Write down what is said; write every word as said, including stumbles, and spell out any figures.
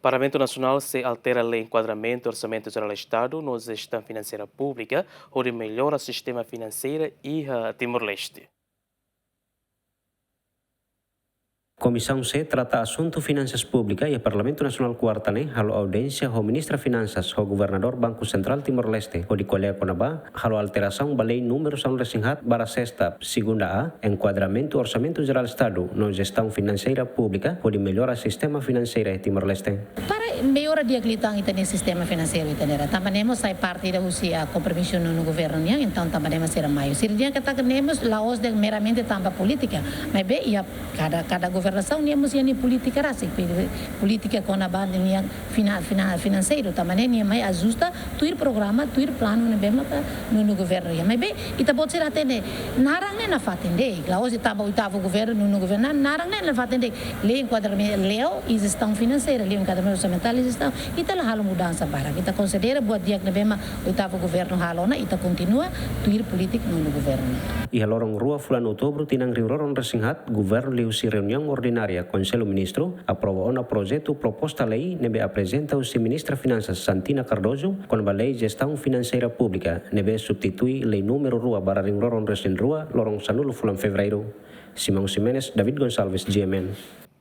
Parlamentu Nasionál sei altera Lei Enkuadramentu Orsamentu Jerál Estadu no Jestaun Finanseira Públika, hodi mellora sistema finanseira iha Timor-Leste. Komisaun C trata asuntu finansas públika iha Parlamentu Nasionál Kuarta ne'e halo audiénsia ho Ministra Finansas ho Governadór Banku Sentrál Timor-Leste, hodi ko'alia kona-ba halo alterasaun ba Lei númeru sanulu-resin-haat barra sesta, segunda A, Enkuadramentu Orsamentu Jerál Estadu no Jestaun Finanseira Públika, hodi mellora sistema finanseira iha Timor-Leste. Para mellora di'ak liután ita-nia sistema finanseiru ita-nia, tanba ne'e mós sai parte ida husi, ah, kompromisu nonu governu nian, entaun tanba ne'e mós sira mai. Sira dehan katak ne'e mós la'ós de'it meramente tanba polítika, maibé iha kada, kada governasaun nia mós iha nia polítika rasik, pe-, polítika kona-ba nia fina-, fina-, finanseiru, tanba ne'e nia mai ajusta tuir programa, tuir planu ne'ebé maka nonu governu iha. Maibé ita-boot sira hatene, naran ne'e nafatin de'it. La'ós de'it tanba oitavu governu, nonu governu, naran ne'e nafatin de'it. Lei enkuadramentu, lei jestaun finanseira, lei enkuadramentu orsamentál jestaun. Ita la halo mudansa barak. Ita konsidera buat di'ak ne'ebé mak oitavu governu halo ona, ita kontinua tuir polítika nonu governu. Iha loron rua fulan Outubru tinan rihun rua ruanulu-resin-haat, governu liuhusi reuniaun ordinária Konsellu Ministru aprova ona projetu proposta lei ne'ebé aprezenta husi Ministra Finansas Santina Cardoso, kona-ba Lei Jestaun Finanseira Públika, ne'ebé substitui Lei númeru rua barra rihun rua ruanulu-resin-rua, loron sanulu fulan Fevereiru. Simão Ximenes, David Gonçalves, G M N.